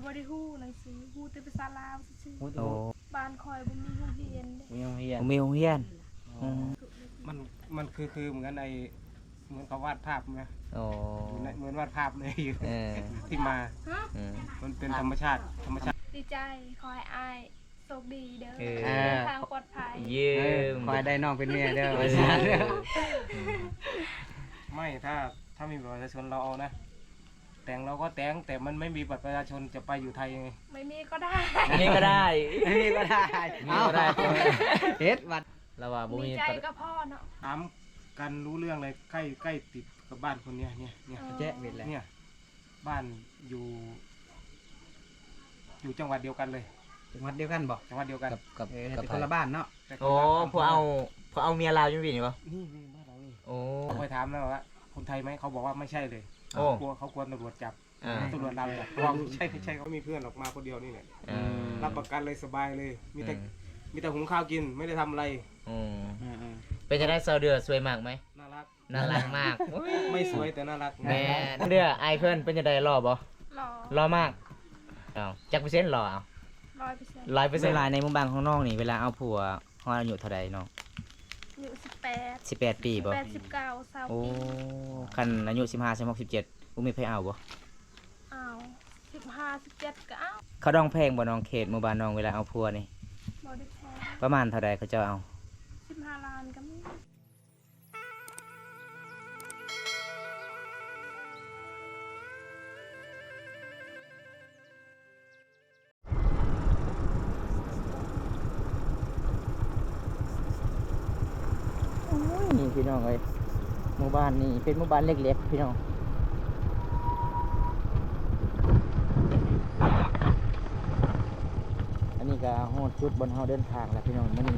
ບໍ່ໄດ້ຮູ້ໜັງສື ຮູ້ແຕ່ພາສາລາວຊື່ໆ. ໂອ້ ບ້ານຂ້ອຍບໍ່ມີໂຮງຮຽນເດ້. ບໍ່ມີໂຮງຮຽນ. ບໍ່ມີໂຮງຮຽນ. ອໍ ອືມ ມັນ ມັນຄື ຄືເໝືອນໄອ້ ເໝືອນເຂົາວາດພາບນະ. ໂອ້ ຢູ່ໃນ ເໝືອນວາດພາບເລີຍຢູ່. ເອີ ທີ່ມາ. ອືມ ມັນເປັນທຳມະຊາດ ທຳມະຊາດ. ດີໃຈ ຂໍໃຫ້ອ້າຍໂຊກດີເດີ. ເອີ ເດີນທາງປອດໄພ. ເອີ ຂໍໃຫ້ໄດ້ນ້ອງເປັນເມຍເດີ. ເອີ ວ່າຊັ້ນ. ໄມ່ ຖ້າ ຖ້າມີບັດປະຊາຊົນລາວເອົານະ. ແຕ່ງເຮົາກໍແຕ່ງ ແຕ່ມັນໄມ່ມີບັດປະຊາຊົນຈະໄປຢູ່ໄທໄງ. ໄມ່ມີກໍໄດ້. ໄມ່ມີກໍໄດ້. ໄມ່ມີກໍໄດ້. ເອົາ ເຮັດບັດ ລາວວ່າບໍ່ມີ ມີໃຈກໍພໍເນາະ. ຖາມກັນຮູ້ເລື່ອງເລີຍ ໃກ້ ໃກ້ຕິດກັບບ້ານຄົນເນີ້ຍ ເນີ້ຍ ເນີ້ຍ. ອໍ ແຈະເວັດແລ້ວ ເນີ້ຍ ບ້ານຢູ່ ຢູ່ຈັງຫວັດດຽວກັນເລີຍ. ຈັງຫວັດດຽວກັນບໍ່? ຈັງຫວັດດຽວກັນ. ກັບ ກັບ ເອີ ແຕ່ຄົນລະບ້ານເນາະ. ແຕ່ຄົນລະ ອໍ ພວກເອົາ ພວກເອົາເມຍລາວຢູ່ນີ້ບໍ່? ນີ້ ນີ້ ບ້ານເຮົານີ້. ໂອ້ ຂ້ອຍຖາມແລ້ວວ່າຄົນໄທໄໝ? ເຂົາບອກວ່າໄມ່ໃຊ່ເລີຍ. ໂອ້ ກົວ ເຂົາກົວຕຳຫຼວດຈັບ. ເອີ ຕຳຫຼວດລາວຈັບ ເພາະວ່າໃຊ່ ໃຊ່ ເຂົາມີເພື່ອນອອກມາຄົນດຽວນີ້ແຫຼະ. ເອີ ຮັບປະກັນເລີຍ ສະບາຍເລີຍ ມີແຕ່ ເອີ ມີແຕ່ຫຸງຂ້າວກິນ ໄມ່ໄດ້ທຳອະໄລ. ອືມ ເອີ ເອີ ເປັນຈັ່ງໃດ ສາວເດືອ? ສວຍມາກໄໝ? ໜ້າລັກ ໜ້າລັກມາກ. ໂອ້ຍ ໄມ່ສວຍແຕ່ໜ້າລັກ. ແມ່ນເດີ້. ອ້າຍເພິ່ນເປັນຈັ່ງໃດ ຫຼໍ່ບໍ່? ຫຼໍ່ ຫຼໍ່ມາກ. ເອົາ ຈັກເປີເຊັນຫຼໍ່? ເອົາ ຮ້ອຍເປີເຊັນ. ຫຼາຍເປີເຊັນ. ເວລາໃນໝູ່ບ້ານຂອງນ້ອງນີ້ ເວລາເອົາຜົວ ຮອດອາຍຸເທົ່າໃດນ້ອງ? ອາຍຸສິບແປດ. ສິບແປດປີບໍ່? ສິບແປດ ສິບເກົ້າ ຊາວ. ໂອ້ ປີ. ຄັນອາຍຸສິບຫ້າ ສິບຫົກ ສິບເຈັດ ບໍ່ມີໃຜເອົາບໍ່? ເອົາ ສິບຫ້າ ສິບເຈັດ ກໍເອົາ. ເຂົາດອງແພງບໍ່ນ້ອງ ເຂດໝູ່ບ້ານນ້ອງ ເວລາເອົາຜົວນີ້? ບໍ່ໄດ້ແພງ. ປະມານເທົ່າໃດເຂົາເຈົ້າເອົາ? ສິບຫ້າລ້ານກໍມີ. ໂອ້ຍ ນີ້ພີ່ນ້ອງເອີຍ ໝູ່ບ້ານນີ້ເປັນໝູ່ບ້ານເລັກໆ ພີ່ນ້ອງ. ອັນນີ້ກໍຮອດຈຸດບ່ອນເຮົາເດີນທາງແລ້ວພີ່ນ້ອງ. ມື້ນີ້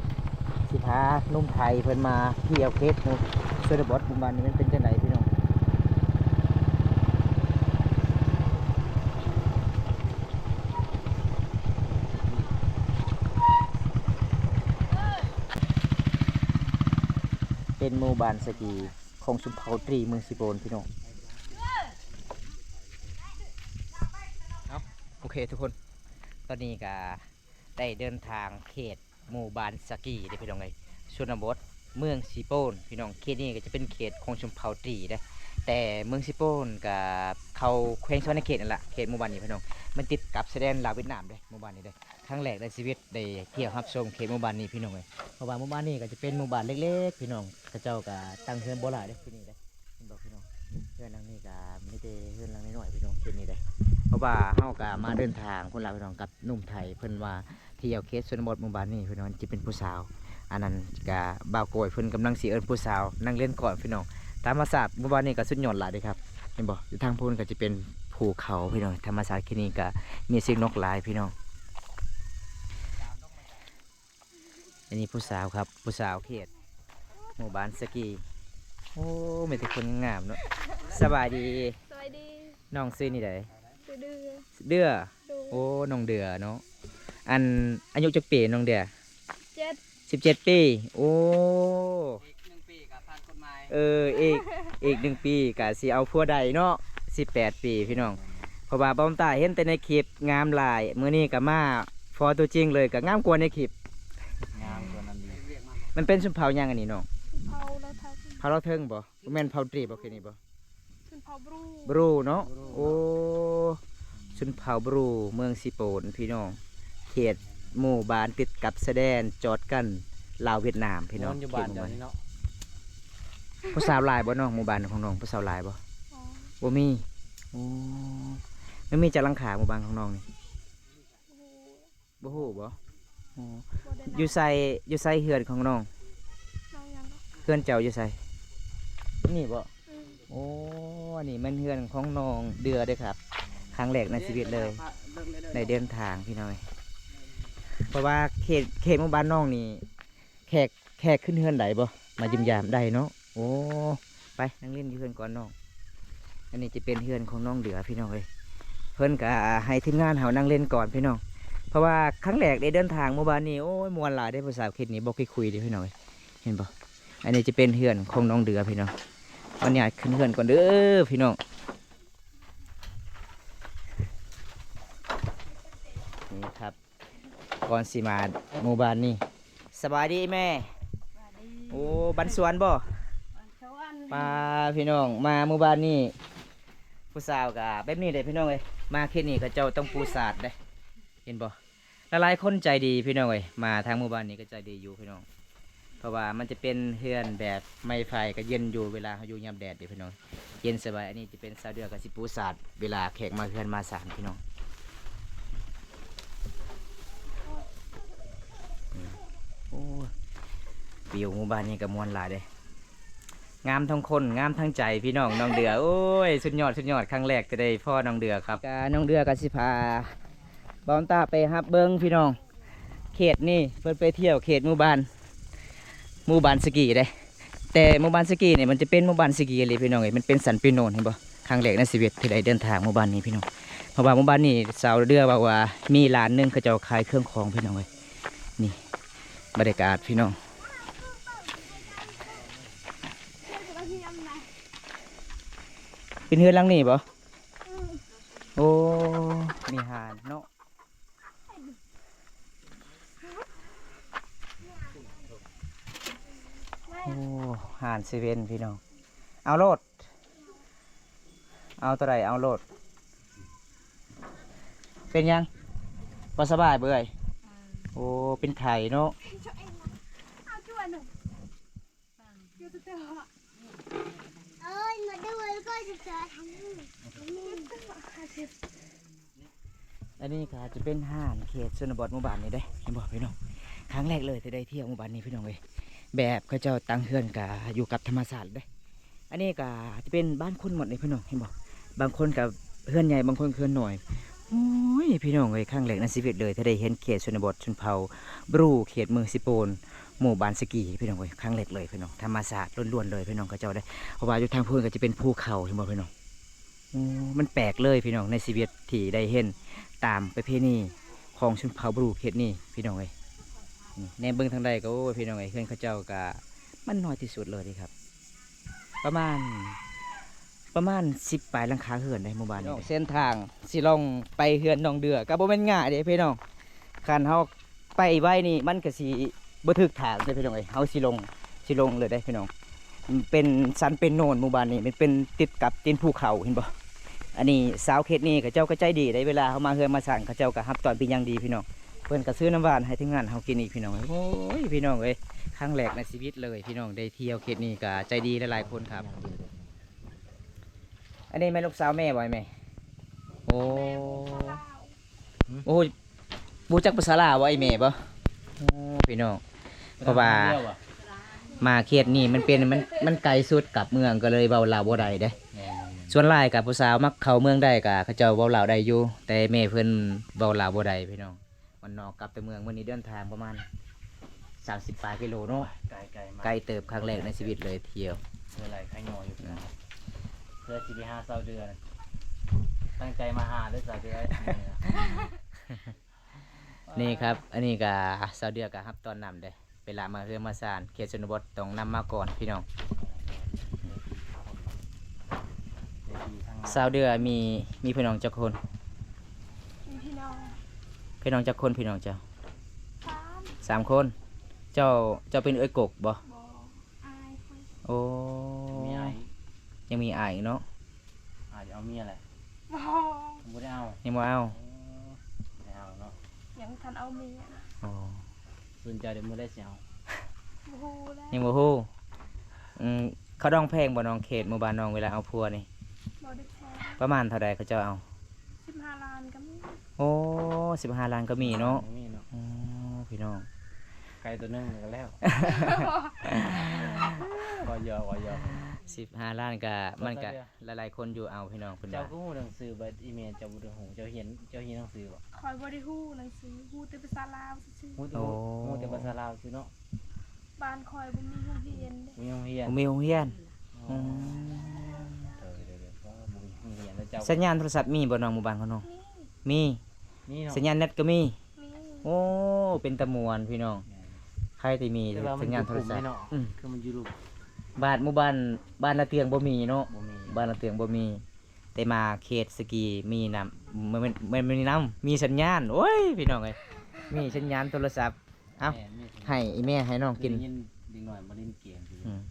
ຊິພາໜຸ່ມໄທເພິ່ນມາທ່ຽວເຂດຊົນນະບົດ. ໝູ່ບ້ານນີ້ມັນເປັນຈັ່ງໃດພີ່ນ້ອງ? ເປັນໝູ່ບ້ານສະກີຂອງຊົນເຜົ່າຕຣີເມືອງເຊໂປນພີ່ນ້ອງ. ເອົາ ໂອເຄທຸກຄົນ ຕອນນີ້ກະໄດ້ເດີນທາງເຂດ ໝູ່ບ້ານສະກີເດ້ພີ່ນ້ອງເອີຍ ຊົນນະບົດເມືອງເຊໂປນພີ່ນ້ອງ. ເຂດນີ້ກໍຈະເປັນເຂດຂອງຊົນເຜົ່າຕຣີເດ້ ແຕ່ເມືອງເຊໂປນກໍເຂົ້າແຂວງສະຫວັນນະເຂດນັ້ນລະ. ເຂດໝູ່ບ້ານນີ້ພີ່ນ້ອງ ມັນຕິດກັບຊາຍແດນລາວຫວຽດນາມເດ້ ໝູ່ບ້ານນີ້ເດ້. ຄັ້ງແລກໃນຊີວິດໄດ້ທ່ຽວຮັບຊົມເຂດໝູ່ບ້ານນີ້ພີ່ນ້ອງເອີຍ ເພາະວ່າໝູ່ບ້ານນີ້ກໍຈະເປັນໝູ່ບ້ານເລັກໆ ພີ່ນ້ອງ. ເຂົາເຈົ້າກໍຕັ້ງເຮືອນບໍ່ຫຼາຍເດ້ທີ່ນີ້ເດ້. ເຫັນບໍ່ພີ່ນ້ອງ ເຮືອນຫຼັງນີ້ກໍມີແຕ່ເຮືອນຫຼັງນ້ອຍໆ ພີ່ນ້ອງ ເຂດນີ້ເດ້. ເພາະວ່າເຮົາກໍມາເດີນທາງພຸ້ນລະພີ່ນ້ອງ ກັບໜຸ່ມໄທ ເພິ່ນວ່າທ່ຽວເຂດຊົນນະບົດໝູ່ບ້ານນີ້ພີ່ນ້ອງ ຈະເປັນຜູ້ສາວ. ອັນນັ້ນກໍບ່າວໂກຍເພິ່ນກຳລັງຊິເອີ້ນຜູ້ສາວນັ່ງຫຼິ້ນກ່ອນພີ່ນ້ອງ. ທຳມະຊາດໝູ່ບ້ານນີ້ກໍສຸດຍອດຫຼາຍເດ້ຄັບ ເຫັນບໍ່? ຢູ່ທາງພຸ້ນກໍຈະເປັນພູເຂົາພີ່ນ້ອງ. ທຳມະຊາດເຂດນີ້ກໍມີສຽງນົກຫຼາຍພີ່ນ້ອງ. ອັນນີ້ຜູ້ສາວຄັບ ຜູ້ສາວເຂດໝູ່ບ້ານສະກີ. ໂອ້ ມີແຕ່ຄົນງາມເນາະ. ສະບາຍດີ. ສະບາຍດີ. ນ້ອງຊື່ນີ້ໃດ? ຊື່ເດືອ. ເດືອ. ໂດຍ. ໂອ້ ນ້ອງເດືອເນາະ. ອັນ ອາຍຸຈັກປີນ້ອງເດືອ? ສິບເຈັດ. ສິບເຈັດປີ. ໂອ້ ອີກໜຶ່ງປີກໍຜ່ານກົດໝາຍ. ເອີ ອີກ ອີກໜຶ່ງປີກໍຊິເອົາຜົວໄດ້ເນາະ. ສິບແປດປີພີ່ນ້ອງ. ເພາະວ່າບ່າວຕາເຫັນແຕ່ໃນຄລິບ ງາມຫຼາຍ ມື້ນີ້ກໍມາພໍຕົວຈິງເລີຍ ກໍງາມກວ່າໃນຄລິບ. ງາມກວ່ານັ້ນອີກ. ມັນເປັນຊົນເຜົ່າຫຍັງອັນນີ້ນ້ອງ? ຊົນເຜົ່າລາວເທິງ. ເຜົ່າລາວເທິງບໍ່? ບໍ່ແມ່ນເຜົ່າຕຣີບໍ່ ເຂດນີ້ບໍ່? ຊົນເຜົ່າບຣູ. ບຣູເນາະ. ໂອ້ ຊົນເຜົ່າບຣູ ເມືອງເຊໂປນພີ່ນ້ອງ. ເຂດໝູ່ບ້ານຕິດກັບຊາຍແດນຈອດກັນລາວຫວຽດນາມພີ່ນ້ອງ. ຢູ່ບ້ານເຈົ້ານີ້ເນາະ. ຜູ້ສາວຫຼາຍບໍ່ນ້ອງ? ໝູ່ບ້ານຂອງນ້ອງຜູ້ສາວຫຼາຍບໍ່? ບໍ່ມີ. ໂອ້ ມັນມີຈັກຫຼັງຄາໝູ່ບ້ານຂອງນ້ອງນີ້? ບໍ່ຮູ້. ບໍ່ຮູ້ບໍ່? ໂອ້ ບໍ່ໄດ້ນັບ. ຢູ່ໃສ ຢູ່ໃສເຮືອນຂອງນ້ອງ? ນ້ອງຫຍັງ? ເຮືອນເຈົ້າຢູ່ໃສ? ນີ້ບໍ່? ອືມ. ໂອ້ ອັນນີ້ແມ່ນເຮືອນຂອງນ້ອງເດືອເດ້ຄັບ. ຄັ້ງແລກໃນຊີວິດເລີຍ ໄດ້ເດີນທາງພີ່ນ້ອງເອີຍ. ເພາະວ່າເຂດ ເຂດໝູ່ບ້ານນ້ອງນີ້ ແຂກ ແຂກຂຶ້ນເຮືອນໄດ້ບໍ່? ມາຢ້ຽມຢາມໄດ້ເນາະ. ໂອ້ ໄປນັ່ງຫຼິ້ນຢູ່ເຮືອນກ່ອນນ້ອງ. ອັນນີ້ຈະເປັນເຮືອນຂອງນ້ອງເດືອພີ່ນ້ອງເອີຍ. ເພິ່ນກະໃຫ້ທີມງານເຮົານັ່ງຫຼິ້ນກ່ອນພີ່ນ້ອງ ເພາະວ່າຄັ້ງແລກໄດ້ເດີນທາງໝູ່ບ້ານນີ້. ໂອ້ຍ ມ່ວນຫຼາຍເດ້ຜູ້ສາວ ເຂດນີ້ບໍ່ຄ່ອຍຄຸຍເດ້ພີ່ນ້ອງເອີຍ. ເຫັນບໍ່? ອັນນີ້ຈະເປັນເຮືອນຂອງນ້ອງເດືອພີ່ນ້ອງ. ຂໍອະນຸຍາດຂຶ້ນເຮືອນກ່ອນເດີພີ່ນ້ອງ. ນີ້ຄັບ ກ່ອນຊິມາໝູ່ບ້ານນີ້. ສະບາຍດີແມ່. ສະບາຍດີ. ໂອ້ ບ້ານສວນບໍ່? ບ້ານສວນ. ປ້າ ພີ່ນ້ອງ ມາໝູ່ບ້ານນີ້ ຜູ້ສາວກະແບບນີ້ເດ້ພີ່ນ້ອງເອີຍ. ມາເຂດນີ້ເຂົາເຈົ້າຕ້ອງປູສາດເດ້ ເຫັນບໍ່? ຫຼາຍໆຄົນໃຈດີພີ່ນ້ອງເອີຍ. ມາທາງໝູ່ບ້ານນີ້ກໍໃຈດີຢູ່ພີ່ນ້ອງ ເພາະວ່າມັນຈະເປັນເຮືອນແບບໄມ້ໄຜ່ ກໍເຢັນຢູ່ເວລາເຮົາຢູ່ຍາມແດດເດ້ພີ່ນ້ອງ ເຢັນສະບາຍ. ອັນນີ້ຈະເປັນຊາວເດືອກະຊິປູສາດ ເວລາແຂກມາເຮືອນມາຊານພີ່ນ້ອງ. ໂອ້ ວິວໝູ່ບ້ານນີ້ກໍມ່ວນຫຼາຍເດ້. ງາມທັງຄົນ ງາມທັງໃຈພີ່ນ້ອງ ນ້ອງເດືອ. ໂອ້ຍ ສຸດຍອດ ສຸດຍອດ ຄັ້ງແລກທີ່ໄດ້ພໍ້ນ້ອງເດືອຄັບ. ກະນ້ອງເດືອກະຊິພາບ່າວຕາໄປຮັບເບິ່ງພີ່ນ້ອງ ເຂດນີ້ ເພິ່ນໄປທ່ຽວເຂດໝູ່ບ້ານ ໝູ່ບ້ານສະກີເດ້. ແຕ່ໝູ່ບ້ານສະກີນີ້ ມັນຈະເປັນໝູ່ບ້ານສະກີອີ່ຫຼີພີ່ນ້ອງເອີຍ. ມັນເປັນສັນປີໂນນ ເຫັນບໍ່? ຄັ້ງແລກໃນຊີວິດທີ່ໄດ້ເດີນທາງໝູ່ບ້ານນີ້ພີ່ນ້ອງ ເພາະວ່າໝູ່ບ້ານນີ້ ຊາວເດືອເວົ້າວ່າມີຮ້ານໜຶ່ງ ເຂົາເຈົ້າຂາຍເຄື່ອງຂອງພີ່ນ້ອງເອີຍ. ນີ້ ບັນຍາກາດພີ່ນ້ອງ ເປັນເຮືອນຫຼັງນີ້ບໍ່? ໂອ້ ມີຮ້ານເນາະ. ໂອ້ ຮ້ານເຊເວັນພີ່ນ້ອງ ເອົາໂລດ ເອົາໂຕໃດເອົາໂລດ. ເປັນຫຍັງ ບໍ່ສະບາຍບໍ່ເອີຍ? ໂອ້ ເປັນໄຂ້ເນາະ. ອັນນີ້ກໍຈະເປັນຮ້ານເຂດຊົນນະບົດໝູ່ບ້ານນີ້ເດ້ ເຫັນບໍ່ພີ່ນ້ອງ? ຄັ້ງແລກເລີຍທີ່ໄດ້ທ່ຽວໝູ່ບ້ານນີ້ພີ່ນ້ອງເອີຍ. ແບບເຂົາເຈົ້າຕັ້ງເຮືອນກໍຢູ່ກັບທຳມະຊາດເດ້. ອັນນີ້ກໍຈະເປັນບ້ານຄົນໝົດເດ້ພີ່ນ້ອງ ເຫັນບໍ່? ບາງຄົນກໍເຮືອນໃຫຍ່ ບາງຄົນເຮືອນນ້ອຍ. ໂອ້ຍ ພີ່ນ້ອງເອີຍ ຄັ້ງແລກໃນຊີວິດເລີຍທີ່ໄດ້ເຫັນເຂດຊົນນະບົດຊົນເຜົ່າບຣູ ເຂດເມືອງເຊໂປນ ໝູ່ບ້ານສະກີພີ່ນ້ອງເອີຍ. ຄັ້ງແລກເລີຍພີ່ນ້ອງ ທຳມະຊາດລ້ວນໆເລີຍພີ່ນ້ອງ ເຂົາເຈົ້າເດ້. ເພາະວ່າຢູ່ທາງພຸ້ນກໍຈະເປັນພູເຂົາ ເຫັນບໍ່ພີ່ນ້ອງ? ໂອ້ ມັນແປກເລີຍພີ່ນ້ອງ ໃນຊີວິດທີ່ໄດ້ເຫັນຕາມປະເພນີຂອງຊົນເຜົ່າບຣູເຂດນີ້ພີ່ນ້ອງເອີຍ. ນີ້ ແນມເບິ່ງທາງໃດກໍ ໂອ້ຍ ພີ່ນ້ອງເອີຍ ເຮືອນເຂົາເຈົ້າກໍມັນນ້ອຍທີ່ສຸດເລີຍເດ້ຄັບ ປະມານ ປະມານສິບປາຍຫຼັງຄາເຮືອນໃດໝູ່ບ້ານນີ້. ເສັ້ນທາງຊິລ່ອງໄປເຮືອນນ້ອງເດືອກໍບໍ່ແມ່ນງ່າຍເດ້ພີ່ນ້ອງ. ຄັນເຮົາໄປໄວນີ້ມັນກໍຊິບໍ່ຖືກທາງເດ້ພີ່ນ້ອງເອີຍ. ເຮົາຊິລົງ ຊິລົງເລີຍເດ້ພີ່ນ້ອງ. ເປັນສັນເປັນໂນນ ໝູ່ບ້ານນີ້ມັນເປັນຕິດກັບຕີນພູເຂົາ ເຫັນບໍ່? ອັນນີ້ຊາວເຂດນີ້ເຂົາເຈົ້າກໍໃຈດີເດ້ ເວລາເຮົາມາເຮືອນມາຊານ ເຂົາເຈົ້າກໍຮັບຕ້ອນເປັນຢ່າງດີພີ່ນ້ອງ. ເພິ່ນກໍຊື້ນ້ຳຫວານໃຫ້ທີມງານເຮົາກິນອີກພີ່ນ້ອງເອີຍ. ໂອ້ຍ ພີ່ນ້ອງເອີຍ ຄັ້ງແລກໃນຊີວິດເລີຍພີ່ນ້ອງ ໄດ້ທ່ຽວເຂດນີ້ກໍໃຈດີຫຼາຍໆຄົນຄັບ. ອັນນີ້ແມ່ນລູກສາວແມ່ບໍ່ ອ້າຍແມ່? ໂອ້ ແມ່ຂອງສາວລາວ. ໂອ້ ຮູ້ຈັກພາສາລາວບໍ່ ອ້າຍແມ່ບໍ່? ໂອ້ ພີ່ນ້ອງ ເພາະວ່າມາເຂດນີ້ມັນເປັນ ມັນ ມັນໄກສຸດກັບເມືອງ ກໍເລີຍເວົ້າລາວບໍ່ໄດ້ເດ້. ແມ່ນໆໆ. ສ່ວນຫຼາຍກໍຜູ້ສາວມັກເຂົ້າເມືອງໄດ້ ກໍເຂົາເຈົ້າເວົ້າລາວໄດ້ຢູ່ ແຕ່ແມ່ເພິ່ນເວົ້າລາວບໍ່ໄດ້ພີ່ນ້ອງ. ບ້ານນອກກັບແຕ່ເມືອງ ມື້ນີ້ເດີນທາງປະມານສາມສິບປາຍກິໂລເນາະ. ໄກ ໄກມາກ ໄກເຕີບ ຄັ້ງແລກໃນຊີວິດເລີຍທ່ຽວ. ເພື່ອໄຫຼຂະຫຍໍ້ຢູ່ ອືມ ເພື່ອຊິໄປຫາຊາວເດືອນ ຕັ້ງໃຈມາຫາເດີຊາວເດືອນ. ນີ້ຄັບ ອັນນີ້ກະຊາວເດືອກະຮັບຕ້ອນນຳເດ້. ເວລາມາເຮືອນມາຊານເຂດຊົນນະບົດຕ້ອງນຳມາກ່ອນພີ່ນ້ອງ. ຊາວເດືອມີ ມີພີ່ນ້ອງຈັກຄົນ? ມີພີ່ນ້ອງ ພີ່ນ້ອງຈັກຄົນ ພີ່ນ້ອງເຈົ້າ? ສາມ ສາມຄົນ. ເຈົ້າ ເຈົ້າເປັນເອື້ອຍກົກບໍ່? ບໍ່ ອາຍ. ໂອ້ ມີອາຍ ຍັງມີອາຍເນາະ. ອາຍເອົາເມຍແຫຼະ. ບໍ່ ບໍ່ໄດ້ເອົາ ຍັງບໍ່ເອົາ. ໂອ້ ບໍ່ໄດ້ເອົາເນາະ ຍັງທັນເອົາເມຍ. ອໍ ສົນໃຈແຕ່ມື້ໃດຊິເອົາ? ບໍ່ຮູ້ແລ້ວ ຍັງບໍ່ຮູ້. ອືມ ເຂົາດອງແພງບໍ່ນ້ອງ ເຂດໝູ່ບ້ານນ້ອງ ເວລາເອົາຜົວນີ້? ບໍ່ໄດ້ແພງ. ປະມານເທົ່າໃດເຂົາເຈົ້າເອົາ? ສິບຫ້າລ້ານກໍມີ. ໂອ້ ສິບຫ້າລ້ານກໍມີເນາະ. ມີເນາະ. ໂອ້ ພີ່ນ້ອງ ໄກ່ຕົວໜຶ່ງກໍແລ້ວ. ບໍ່ຢອກ ບໍ່ຢອກ. ສິບຫ້າລ້ານກໍ ມັນກໍ ຫຼາຍໆຄົນຢູ່ເອົາພີ່ນ້ອງເພິ່ນວ່າ. ເຈົ້າກໍຮູ້ໜັງສືເບິດ ອີເມເຈົ້າບໍ່ໄດ້ຮູ້ ເຈົ້າຮຽນ ເຈົ້າຮຽນໜັງສືບໍ່? ຂ້ອຍບໍ່ໄດ້ຮູ້ໜັງສື ຮູ້ແຕ່ພາສາລາວຊື່ໆ. ຮູ້ແຕ່ ໂອ້ ຮູ້ແຕ່ພາສາລາວຊື່ເນາະ. ບ້ານຂ້ອຍບໍ່ມີໂຮງຮຽນເດ້. ບໍ່ມີໂຮງຮຽນ. ບໍ່ມີໂຮງຮຽນ. ອໍ ອືມ ເອີ ເດີໆ ບໍ່ມີໂຮງຮຽນແລ້ວເຈົ້າ. ສັນຍານໂທລະສັບມີບໍ່ນ້ອງ ໝູ່ບ້ານຂອງນ້ອງ? ມີ ມີ ມີເນາະ ສັນຍານເນັດກໍມີ. ໂອ້ ເປັນຕາມ່ວນພີ່ນ້ອງ. ແມ່ນ ໃຜທີ່ມີ ແຕ່ວ່າມັນ ສັນຍານໂທລະສັບ ອືມ ຄືມັນຢູ່ລຸ່ມ. ບ້ານ ໝູ່ບ້ານ ບ້ານລະເຕີງບໍ່ມີເນາະ. ບໍ່ມີ ບ້ານລະເຕີງບໍ່ມີ. ແຕ່ມາເຂດສະກີມີນ້ຳ ແມ່ນ ແມ່ນ ແມ່ນມີນ້ຳ ມີສັນຍານ. ໂອ້ຍ ພີ່ນ້ອງເອີຍ ມີສັນຍານໂທລະສັບ. ເອົ້າ ແມ່ນ ມີສັນຍານ ໃຫ້ອີແມ່ໃຫ້ນ້ອງກິນ. ໄດ້ຍິນເດັກນ້ອຍມາຫຼິ້ນເກມຢູ່. ອືມ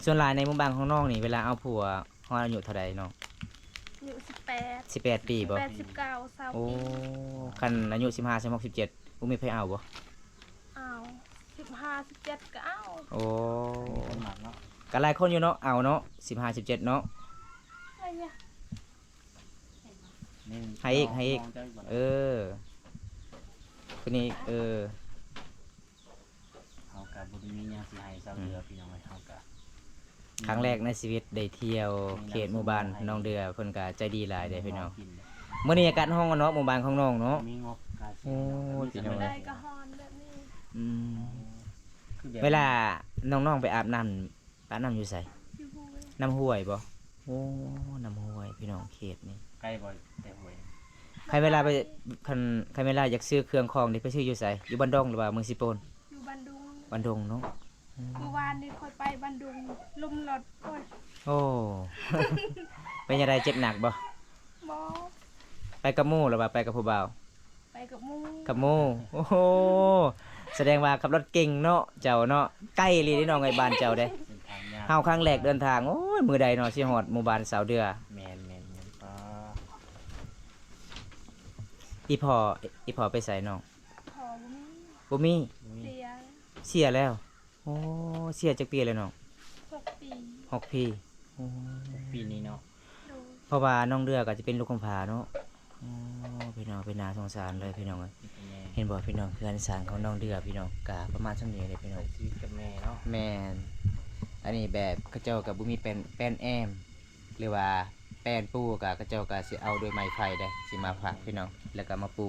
ສ່ວນຫຼາຍໃນໝູ່ບ້ານຂອງນ້ອງນີ້ ເວລາເອົາຜົວຮອດອາຍຸເທົ່າໃດນ້ອງ? ອາຍຸສິບແປດ ສິບແປດປີບໍ່? ສິບແປດ ສິບເກົ້າ ຊາວ ໂອ້ ປີ. ຄັນອາຍຸສິບຫ້າ ສິບຫົກ ສິບເຈັດ ບໍ່ມີໃຜເອົາບໍ່? ເອົາ ສິບຫ້າ ສິບເຈັດ ກໍເອົາ. ໂອ້ ມີຄົນມັກເນາະ ກໍຫຼາຍຄົນຢູ່ເນາະ ເອົາເນາະ ສິບຫ້າ ສິບເຈັດ ເນາະ. ໃຜອະ? ໃຫ້ອີກ ໃຫ້ອີກ ເອີ ຄົນນີ້ ເອີ ເຮົາກໍບໍ່ໄດ້ມີຫຍັງຊິໃຫ້ຊາວເດືອ ອືມ ພີ່ນ້ອງເອີຍ ເຮົາກໍ ຄັ້ງແລກໃນຊີວິດໄດ້ທ່ຽວເຂດໝູ່ບ້ານນ້ອງເດືອ ເພິ່ນກໍໃຈດີຫຼາຍເດ້ພີ່ນ້ອງ. ມື້ນີ້ອາກາດຮ້ອນເນາະ ໝູ່ບ້ານຂອງນ້ອງເນາະ ມີງົບກາ ໂອ້ຍ ພີ່ນ້ອງເອີຍ ໃດກໍຮ້ອນແບບນີ້. ອືມ ຄືແບບ ເວລານ້ອງໆໄປອາບນ້ຳ ປະນ້ຳຢູ່ໃສ? ຢູ່ຫ້ວຍ ນ້ຳຫ້ວຍບໍ່? ໂອ້ ນ້ຳຫ້ວຍ ພີ່ນ້ອງ ເຂດນີ້ ໄກບໍ່ແຕ່ຫ້ວຍ? ຄັນເວລາໄປ ຄັນ ຄັນເວລາຢາກຊື້ເຄື່ອງຂອງນີ້ ໄປຊື້ຢູ່ໃສ? ຢູ່ບ້ານດົງ ຫຼືວ່າເມືອງເຊໂປນ? ຢູ່ບ້ານດົງ ບ້ານດົງເນາະ. ອືມ ມື້ວານນີ້ຂ້ອຍໄປບ້ານດົງ ລົ້ມລົດ. ໂອ້ຍ ໂອ້ ເປັນຈັ່ງໃດ ເຈັບໜັກບໍ່? ບໍ່. ໄປກັບໝູ່ ຫຼືວ່າໄປກັບຜູ້ບ່າວ? ໄປກັບໝູ່ ກັບໝູ່. ໂອ້ໂຫ ສະແດງວ່າຂັບລົດເກັ່ງເນາະ ເຈົ້າເນາະ. ໄກອີ່ຫຼີເດ້ນ້ອງເອີຍ ບ້ານເຈົ້າເດ້. ເສັ້ນທາງຍາກ ເຮົາຄັ້ງແລກເດີນທາງ ໂອ້ຍ ມື້ໃດເນາະ ຊິຮອດໝູ່ບ້ານສາວເດືອ. ແມ່ນໆໆ ອໍ ອີ່ພໍ່ ອີ່ພໍ່ໄປໃສນ້ອງ? ພໍ່ບໍ່ມີ ບໍ່ມີ ບໍ່ມີ ເສຍ ເສຍແລ້ວ. ໂອ້ ເສຍຈັກປີແລ້ວນ້ອງ? ຫົກປີ ຫົກປີ. ໂອ້ ປີນີ້ເນາະ. ໂດຍ ເພາະວ່ານ້ອງເດືອກໍຈະເປັນລູກກຳພ້າເນາະ. ໂອ້ ພີ່ນ້ອງ ເປັນໜ້າສົງສານເລີຍພີ່ນ້ອງເອີຍ. ເຫັນບໍ່ພີ່ນ້ອງ ເຮືອນຊານຂອງນ້ອງເດືອພີ່ນ້ອງ ກະປະມານສ່ຳນີ້ເດ້ພີ່ນ້ອງ ໃຊ້ຊີວິດກັບແມ່ເນາະ. ແມ່ນ ອັນນີ້ແບບເຂົາເຈົ້າກໍບໍ່ມີແປ້ນ ແປ້ນແອ້ມ ຫຼືວ່າແປ້ນປູ ກໍເຂົາເຈົ້າກໍຊິເອົາດ້ວຍໄມ້ໄຜ່ເດ້ ຊິມາພັກພີ່ນ້ອງ ແລ້ວກໍມາປູ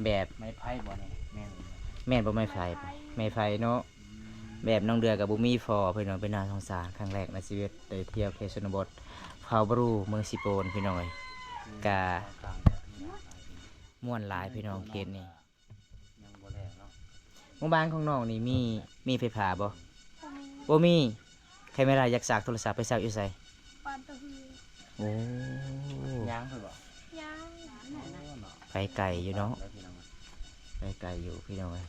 ແບບ ໄມ້ໄຜ່ບໍ່ນີ້? ແມ່ນ ແມ່ນບໍ່ ໄມ້ໄຜ່ ໄມ້ໄຜ່ເນາະ. ແບບນ້ອງເດືອກໍບໍ່ມີພໍ່ພີ່ນ້ອງ ເປັນໜ້າສົງສານ. ຄັ້ງແລກໃນຊີວິດໄດ້ທ່ຽວເຂດຊົນນະບົດ ເຜົ່າບຣູ ເມືອງເຊໂປນ ພີ່ນ້ອງເອີຍ. ກະມ່ວນຫຼາຍພີ່ນ້ອງ ເຂດນີ້. ຍັງບໍ່ແລ້ວເນາະ. ໝູ່ບ້ານຂອງນ້ອງນີ້ມີ ມີໄຟຟ້າບໍ່? ບໍ່ມີ ບໍ່ມີ. ໃຜເວລາຢາກສາກໂທລະສັບ ໄປສາກຢູ່ໃສ? ບ້ານຕະຮື. ໂອ້ ຍ່າງໄປບໍ່? ຍ່າງ. ໂອ້ເນາະ ໄປໄກຢູ່ເນາະ ໄປໄກຢູ່ພີ່ນ້ອງເອີຍ.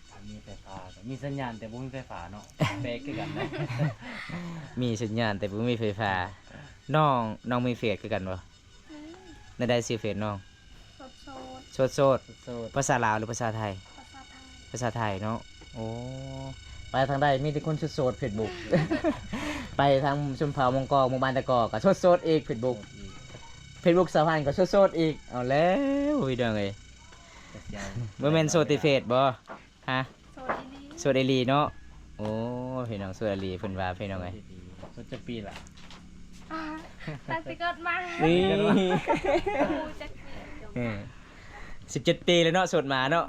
ຖ້າມີໄຟຟ້າກໍມີສັນຍານ ແຕ່ບໍ່ມີໄຟຟ້າເນາະ ແປກຄືກັນເນາະ. ມີສັນຍານແຕ່ບໍ່ມີໄຟຟ້າ. ນ້ອງ ນ້ອງມີເຟສຄືກັນບໍ່? ອືມ ແນວໃດຊື່ເຟສນ້ອງ? ໂສດໆ ໂສດໆ. ໂສດໆ ພາສາລາວ ຫຼື ພາສາໄທ? ພາສາໄທ ພາສາໄທເນາະ. ໂອ້ ໄປທາງໃດມີແຕ່ຄົນໂສດໆ ເຟສບຸກ. ໄປທາງຊົນເຜົ່າມົ້ງກອງ ໝູ່ບ້ານຕະກອ ກໍໂສດໆອີກ ເຟສບຸກ ເຟສບຸກສາວພັນກໍໂສດໆອີກ. ເອົາແລ້ວ ພີ່ນ້ອງເອີຍ ບໍ່ແມ່ນໂສດແຕ່ເຟສບໍ່? ຮະ? ໂສດອີ່ຫຼີ ໂສດອີ່ຫຼີເນາະ. ໂອ້ ພີ່ນ້ອງ ໂສດອີ່ຫຼີເພິ່ນວ່າ ພີ່ນ້ອງເອີຍ. ໂສດອີ່ຫຼີ ໂສດຈັກປີລະ? ອ່າ ຕັ້ງແຕ່ເກີດມາ. ນີ້ ໂອ້ ຈັກປີ ເອີ ສິບເຈັດປີແລ້ວເນາະ ໂສດມາເນາະ.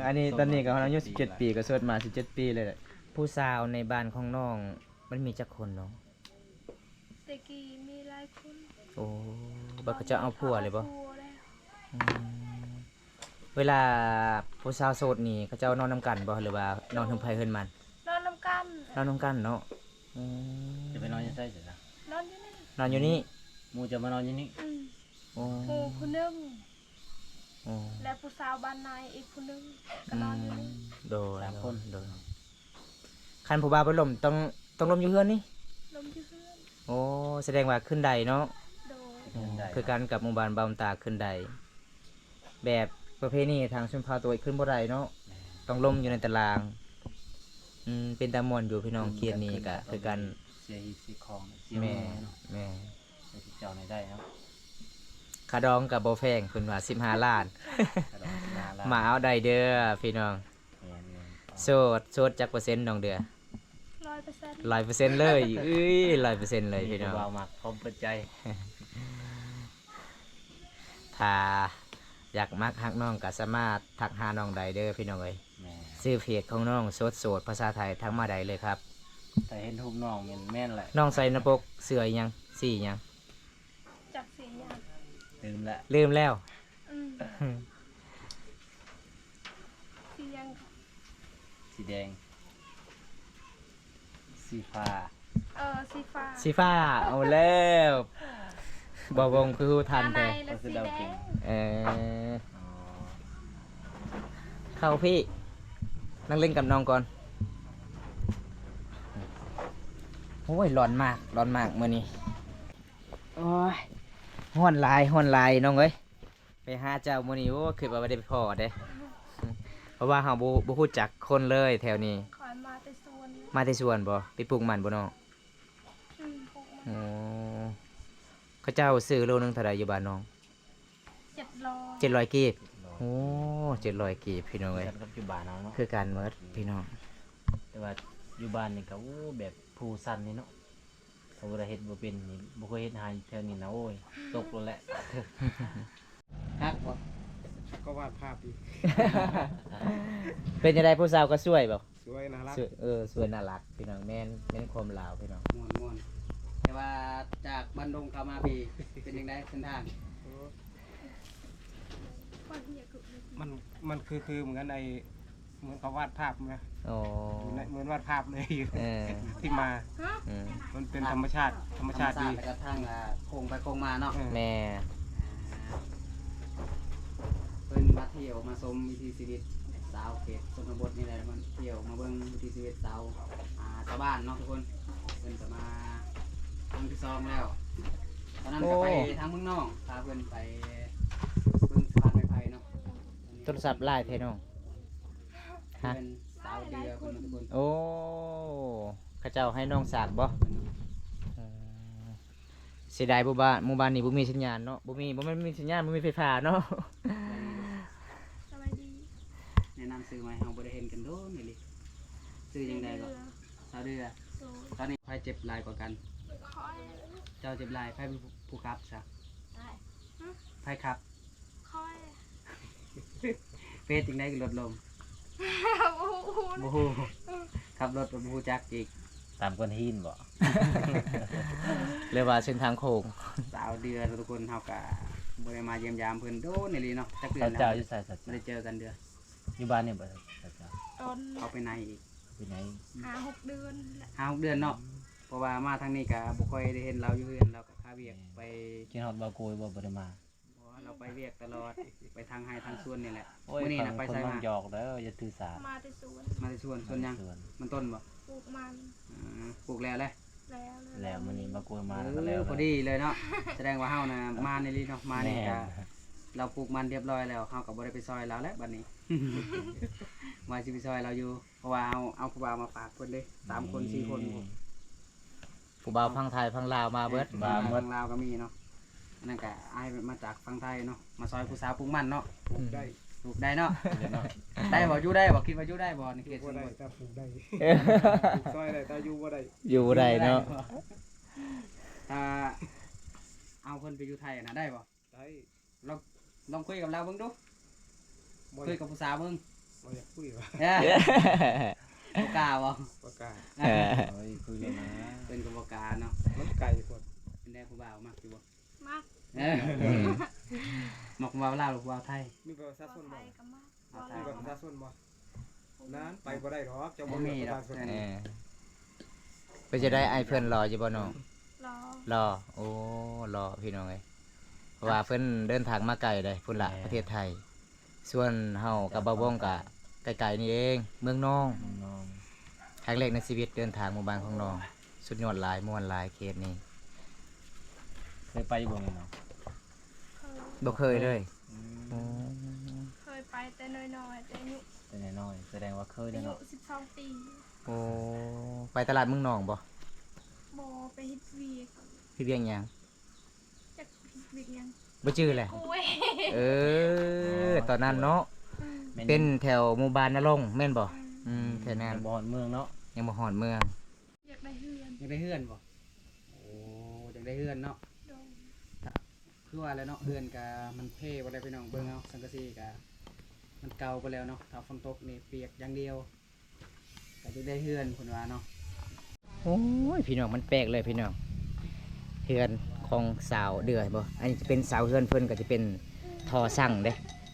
ອັນນີ້ ໂສດມາ ຕອນນີ້ກໍອາຍຸສິບເຈັດປີ ກໍໂສດມາສິບເຈັດປີແລ້ວ. ຜູ້ສາວໃນບ້ານຂອງນ້ອງມັນມີຈັກຄົນນ້ອງ? ແຕ່ກີ້ມີຫຼາຍຄົນ. ໂອ້ ບັດເຂົາເຈົ້າເອົາຜົວເລີຍບໍ່? ເອົາຜົວແລ້ວ. ອືມ ເວລາຜູ້ສາວໂສດນີ້ ເຂົາເຈົ້ານອນນຳກັນບໍ່ ຫຼືວ່ານອນເຮືອນໃຜເຮືອນມັນ? ນອນນຳກັນ ນອນນຳກັນເນາະ. ອືມ ຈະໄປນອນຢູ່ໃສຊັ້ນນະ? ນອນຢູ່ນີ້ ນອນຢູ່ນີ້. ໝູ່ຈະມານອນຢູ່ນີ້? ອືມ ໂອ້ ໝູ່ຜູ້ໜຶ່ງ ໂອ້ ແລະ ຜູ້ສາວບ້ານນາອີກຜູ້ໜຶ່ງ ກໍນອນຢູ່ນີ້. ອືມ ໂດຍ ສາມຄົນ ໂດຍ. ຄັນຜູ້ບ່າວໄປລົມ ຕ້ອງ ຕ້ອງລົມຢູ່ເຮືອນນີ້? ລົມຢູ່ເຮືອນ. ໂອ້ ສະແດງວ່າຂຶ້ນໄດ້ເນາະ. ໂດຍ ອືມ ຂຶ້ນໄດ້ ຄືກັນກັບໝູ່ບ້ານບ່າວຕາ ຂຶ້ນໄດ້. ແບບປະເພນີທາງຊົນເຜົ່າໂຕຍຂຶ້ນບໍ່ໄດ້ເນາະ. ແມ່ນ ຕ້ອງລົມຢູ່ໃນຕາລາງ. ອືມ ເປັນຕາມ່ວນຢູ່ພີ່ນ້ອງ. ເຂດນີ້ກໍຄືກັນ ເສຍຮີດເສຍຄອງ ເສຍ ແມ່ນ ເນາະ ແມ່ນ. ແຕ່ຊິເຈົ້ານີ້ໄດ້ເນາະ. ຄ່າດອງກໍບໍ່ແພງ ເພິ່ນວ່າສິບຫ້າລ້ານ. ຄ່າດອງສິບຫ້າລ້ານ ມາເອົາໄດ້ເດີພີ່ນ້ອງ. ແມ່ນໆ ໂສດ ໂສດຈັກເປີເຊັນນ້ອງເດືອ? ຮ້ອຍເປີເຊັນ ຮ້ອຍເປີເຊັນເລີຍ. ເອີຍ ຮ້ອຍເປີເຊັນເລີຍພີ່ນ້ອງ. ມີຜູ້ບ່າວມັກ ພ້ອມເປີດໃຈ. ຖ້າຢາກມັກຮັກນ້ອງກໍສາມາດທັກຫານ້ອງໄດ້ເດີພີ່ນ້ອງເອີຍ. ແມ່ນ ຊື່ເພຈຂອງນ້ອງ ໂສດໂສດ ພາສາໄທ ທັກມາໄດ້ເລີຍຄັບ. ຖ້າເຫັນຮູບນ້ອງແມ່ນ ແມ່ນແຫຼະ. ນ້ອງໃສ່ໜ້າປົກເສື້ອອີ່ຫຍັງ? ສີຫຍັງ? ຈັກສີຫຍັງ? ລືມແລ້ວ ລືມແລ້ວ. ອືມ ສີຫຍັງ? ສີແດງ ສີຟ້າ. ເອີ ສີຟ້າ ສີຟ້າ. ເອົາແລ້ວ ບ່າວວົງຄືຮູ້ທັນແທ້. ເອີ ເຂົ້າພີ່ ນັ່ງຫຼິ້ນກັບນ້ອງກ່ອນ. ໂອ້ຍ ຮ້ອນມາກ ຮ້ອນມາກມື້ນີ້. ໂອ້ຍ ຮ້ອນຫຼາຍ ຮ້ອນຫຼາຍນ້ອງເອີຍ. ໄປຫາເຈົ້າມື້ນີ້ ໂອ້ ຄິດວ່າບໍ່ໄດ້ພໍ້ເດ້ ເພາະວ່າເຮົາບໍ່ ບໍ່ຮູ້ຈັກຄົນເລີຍແຖວນີ້. ຂ້ອຍມາແຕ່ສວນ ມາແຕ່ສວນບໍ່? ໄປປູກມັນບໍ່ນ້ອງ? ອືມ ປູກມັນ. ໂອ້ ເຂົາເຈົ້າຊື້ໂລໜຶ່ງເທົ່າໃດຢູ່ບ້ານນ້ອງ? ເຈັດຮ້ອຍ ເຈັດຮ້ອຍກີບ. ໂອ້ ເຈັດຮ້ອຍກີບ ພີ່ນ້ອງເອີຍ. ຄືກັນໝົດພີ່ນ້ອງ ແຕ່ວ່າຢູ່ບ້ານນີ້ກໍ ໂອ້ ແບບພູຊັນນີ້ເນາະ. ຖ້າບໍ່ໄດ້ເຮັດບໍ່ເປັນນີ້ ບໍ່ເຄີຍເຮັດຫາຢູ່ແຖວນີ້ນະ ໂອ້ຍ ຕົກໂລດແຫຼະ. ຄັກບໍ່? ຄັກກໍວາດພາບດີ. ເປັນຈັ່ງໃດ ຜູ້ສາວກໍສວຍບໍ່? ສວຍ ໜ້າລັກ. ເອີ ສວຍໜ້າລັກພີ່ນ້ອງ. ແມ່ນ ແມ່ນຄວາມລາວພີ່ນ້ອງ. ມ່ວນໆ ແຕ່ວ່າຈາກບ້ານດົງເຂົ້າມາພີ້ ເປັນຈັ່ງໃດເສັ້ນທາງ? ໂອ້ ມັນ ມັນຄື ຄືເໝືອນໄອ້ ເໝືອນເຂົາວາດພາບນະ. ໂອ້ ເໝືອນວາດພາບເລີຍ. ເອີ ທີ່ມາ ອືມ ມັນເປັນທຳມະຊາດ ທຳມະຊາດດີ ແລ້ວກໍທາງ ອ່າ ໂຄ້ງໄປໂຄ້ງມາເນາະ. ເອີ ແມ່ນ ອ່າ ເພິ່ນມາທ່ຽວມາຊົມວິຖີຊີວິດຊາວເຂດຊົນນະບົດນີ້ແຫຼະ ມາທ່ຽວມາເບິ່ງວິຖີຊີວິດຊາວ ອ່າ ຊາວບ້ານເນາະທຸກຄົນ. ເພິ່ນກໍມາຄັ້ງທີສອງແລ້ວ ຕອນນັ້ນກໍໄປ ໂອ້ ທາງເມືອງນອງ ພາເພິ່ນໄປເບິ່ງສະພານໄມ້ໄຜ່ເນາະ. ໂທລະສັບຫຼາຍແທ້ນ້ອງ. ຮະ ເຮືອນສາວເດືອເພິ່ນນະທຸກຄົນ. ໂອ້ ເຂົາເຈົ້າໃຫ້ນ້ອງສາກບໍ່? ເອີ ເສຍດາຍ ໝູ່ບ້ານ ໝູ່ບ້ານນີ້ບໍ່ມີສັນຍານເນາະ. ບໍ່ມີ ບໍ່ແມ່ນມີສັນຍານ ບໍ່ມີໄຟຟ້າເນາະ. ສະບາຍດີ ສະບາຍດີ. ແນະນຳຊື່ໃໝ່ ເຮົາບໍ່ໄດ້ເຫັນກັນດົນອີ່ຫຼີ. ຊື່ຈັ່ງໃດກໍ? ສາວເດືອ. ສາວເດືອ. ໂດຍ. ຕອນນີ້ໃຜເຈັບຫຼາຍກວ່າກັນ? ຂ້ອຍ. ເຈົ້າເຈັບຫຼາຍ. ໃຜເປັນຜູ້ຂັບຊະ? ອ້າຍ. ຫຶ? ໃຜຂັບ? ຂ້ອຍ. ເຮັດຈັ່ງໃດຄືລົດລົ້ມ? ບໍ່ຮູ້ ບໍ່ຮູ້. ເອີ ຂັບລົດກໍບໍ່ຮູ້ຈັກອີກ. ຕາມກ້ອນຫີນບໍ? ຫຼືວ່າເສັ້ນທາງໂຄ້ງ? ສາວເດືອນທຸກຄົນ ເຮົາກະບໍ່ໄດ້ມາຢ້ຽມຢາມເພິ່ນດົນອີ່ຫຼີເນາະ. ຈັກເດືອນແລ້ວ ເຈົ້າຢູ່ໃສ? ບໍ່ໄດ້ເຈີກັນເດືອນ. ຢູ່ບ້ານນີ້ບໍ? ຕອນເຂົາໄປໃນອີກ ໄປໃນ ຫ້າຫົກເດືອນແຫຼະ. ຫ້າຫົກເດືອນເນາະ. ເພາະວ່າມາທາງນີ້ກະບໍ່ຄ່ອຍໄດ້ເຫັນລາວຢູ່ເຮືອນ ລາວກະຄາວຽກ. ໄປ ຄິດຮອດບ່າວກຸຍບໍ່? ບໍ່ໄດ້ມາ. ບໍ່ ລາວໄປວຽກຕະຫຼອດ ໄປທາງໄຮ່ທາງສວນນີ້ແหລະ. ໂອ້ຍ ມື້ນີ້ນະໄປໃສມາ? ນ້ອງຫຍອກເດີ ຢ່າຖືສາ. ມາແຕ່ສວນ. ມາແຕ່ສວນ. ສວນຫຍັງ? ມັນຕົ້ນບໍ? ປູກມັນ. ອືມ ປູກແລ້ວແຫຼະ. ແລ້ວ ແລ້ວ ມື້ນີ້ມາກວນມາ. ເອີ ພໍດີເລີຍເນາະ. ສະແດງວ່າເຮົານະມານອີ່ຫຼີເນາະ. ມານີ້ກະ ລາວປູກມັນຮຽບຮ້ອຍແລ້ວ ເຮົາກະບໍ່ໄດ້ໄປຊ່ອຍລາວແລ້ວບາດນີ້. ວ່າຊິໄປຊ່ອຍລາວຢູ່ ເພາະວ່າເຮົາເອົາຜູ້ບ່າວມາຝາກເພິ່ນເດ້ ສາມຄົນ ສີ່ຄົນ. ຜູ້ບ່າວຝັ່ງໄທຝັ່ງລາວມາເບິດ. ມາເບິດ. ຝັ່ງລາວກໍມີເນາະ. ອັນນັ້ນກະອ້າຍມາຈາກຝັ່ງໄທເນາະ ມາຊ່ອຍຜູ້ສາວປູກມັນເນາະ. ປູກໄດ້ ປູກໄດ້ເນາະ. ໄດ້ບໍ່? ຢູ່ໄດ້ບໍ່? ຄິດວ່າຢູ່ໄດ້ບໍ່ໃນເຂດຊົນນະບົດ? ປູກໄດ້ ແຕ່ປູກໄດ້ ປູກຊ່ອຍໄດ້ ແຕ່ຢູ່ບໍ່ໄດ້. ຢູ່ບໍ່ໄດ້ເນາະ. ຖ້າເອົາເພິ່ນໄປຢູ່ໄທນະ ໄດ້ບໍ່? ໄດ້. ລອງ ລອງຄຸຍກັບລາວເບິ່ງດູ. ບໍ່ ຄຸຍກັບຜູ້ສາວເບິ່ງ. ບໍ່ຢາກຄຸຍຫວາ? ເອີ ບໍ່ກ້າບໍ່? ບໍ່ກ້າ. ເອີ ໂອ້ຍ ຄຸຍແລ້ວນະ. ເພິ່ນກໍບໍ່ກ້າເນາະ. ມັນໄກໂພດ. ເປັນໃດ ຜູ້ບ່າວມັກຢູ່ບໍ່? ມັກ. ເອີ ອືມ ມັກຜູ້ບ່າວລາວຫຼືຜູ້ບ່າວໄທ? ມີບັດປະຊາຊົນບໍ່? ຜູ້ບ່າວໄທກໍມັກ. ມີບັດປະຊາຊົນບໍ່? ນັ້ນ ໄປບໍ່ໄດ້ດອກ ເຈົ້າບໍ່ມີບັດປະຊາຊົນ. ເອີ ເປັນຈັ່ງໃດ ອ້າຍເພິ່ນຫຼໍ່ຢູ່ບໍ່ນ້ອງ? ຫຼໍ່. ຫຼໍ່. ໂອ້ ຫຼໍ່ ພີ່ນ້ອງເອີຍ. ເພາະວ່າເພິ່ນເດີນທາງມາໄກເດ້ ພຸ້ນລະ ແມ່ນ ປະເທດໄທ. ສ່ວນເຮົາກັບບ່າວວົງກະໃກ້ໆນີ້ເອງ ເມືອງນອງ. ເມືອງນອງ. ຄັ້ງແລກໃນຊີວິດເດີນທາງໝູ່ບ້ານຂອງນ້ອງ ສຸດຍອດຫຼາຍ ມ່ວນຫຼາຍເຂດນີ້. ເຄີຍໄປຢູ່ບໍ່ແມ່ນ້ອງ? ເຄີຍ. ບໍ່ເຄີຍເລີຍ? ອືມ. ໂອ້ ເຄີຍໄປແຕ່ນ້ອຍໆ ແຕ່ອາຍຸ ແຕ່ນ້ອຍໆ ສະແດງວ່າເຄີຍແລ້ວເນາະ. ອາຍຸສິບສອງປີ. ໂອ້ ໄປຕະຫຼາດເມືອງນອງບໍ່? ບໍ່ ໄປເຮັດວຽກ. ເຮັດວຽກຫຍັງ? ຈັກເຮັດວຽກຫຍັງ ບໍ່ຈື່ແຫຼະ. ໂອ້ຍ ເອີ ອໍ ຕອນນັ້ນເນາະ. ອືມ. ແມ່ນ ເປັນແຖວໝູ່ບ້ານນາລົງແມ່ນບໍ່? ອືມ ອືມ ແຖວນັ້ນ. ຍັງບໍ່ຮອດເມືອງເນາະ. ຍັງບໍ່ຮອດເມືອງ. ຢາກໄດ້ເຮືອນ. ຢາກໄດ້ເຮືອນບໍ່? ໂອ້ ຢາກໄດ້ເຮືອນເນາະ. ໂດຍ. ຄືວ່າແຫຼະເນາະ ເຮືອນກະມັນເພເບິດແລ້ວ ພີ່ນ້ອງ. ເບິ່ງເອົາ ສັງກະສີກະມັນເກົ່າເບິດແລ້ວເນາະ. ຖ້າຝົນຕົກນີ້ປຽກຢ່າງດຽວ. ກໍຈະໄດ້ເຮືອນເພິ່ນວ່າເນາະ. ໂອ້ຍ ພີ່ນ້ອງ ມັນແປກເລີຍພີ່ນ້ອງ ເຮືອນຂອງສາວເດືອບໍ່. ອັນນີ້ຈະເປັນເສົາເຮືອນເພິ່ນ ກໍຈະເປັນທໍ່ຊັງເດ້.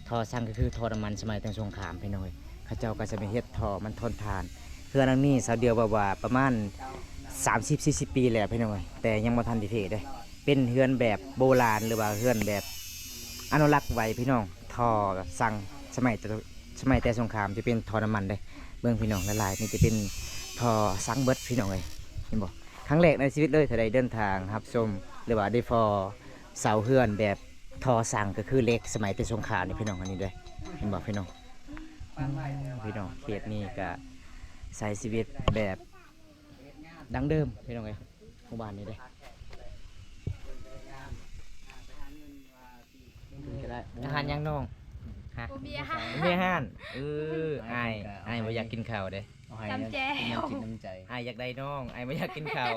ທໍ່ຊັງກໍຄືທໍ່ນ້ຳມັນສະໄໝແຕ່ສົງຄາມ ພີ່ນ້ອງເອີຍ. ເຂົາເຈົ້າກໍຈະໄປເຮັດທໍ່ມັນທົນທານ. ເຮືອນຫຼັງນີ້ສາວເດືອເວົ້າວ່າປະມານສາມສິບສີ່ສິບປີແລ້ວພີ່ນ້ອງເອີຍ ແຕ່ຍັງບໍ່ທັນໄດ້ເທເດ້. ເປັນເຮືອນແບບໂບລານ ຫຼືວ່າເຮືອນແບບອະນຸລັກໄວ້ພີ່ນ້ອງ. ທໍ່ສັງສະໄໝແຕ່ ສະໄໝແຕ່ສົງຄາມຈະເປັນທໍ່ນ້ຳມັນເດ້. ເບິ່ງພີ່ນ້ອງ ຫຼາຍໆນີ້ຈະເປັນທໍ່ສັງເບິດພີ່ນ້ອງເອີຍ ເຫັນບໍ່? ຄັ້ງແລກໃນຊີວິດເລີຍ ຖ້າໄດ້ເດີນທາງຮັບຊົມ ຫຼືວ່າໄດ້ພໍ້ເສົາເຮືອນແບບທໍ່ສັງ ກໍຄືເຫຼັກສະໄໝແຕ່ສົງຄາມນີ້ພີ່ນ້ອງ. ອັນນີ້ເດ້ ເຫັນບໍ່ພີ່ນ້ອງ? ອືມ ພີ່ນ້ອງ ເຂດນີ້ກໍໃຊ້ຊີວິດແບບ ດັ່ງເດີມພີ່ນ້ອງເອີຍ ໝູ່ບ້ານນີ້ເດ້. ອາຫານຫຍັງນ້ອງ? ຮະ? ບໍ່ມີອາຫານ ບໍ່ມີອາຫານ. ເອີ ອ້າຍ ອ້າຍບໍ່ຢາກກິນເຂົ້າເດ້. ນ້ຳແຈ່ວ ນ້ຳຈິດນ້ຳໃຈ. ອ້າຍຢາກໄດ້ນ້ອງ ອ້າຍບໍ່ຢາກກິນເຂົ້າ.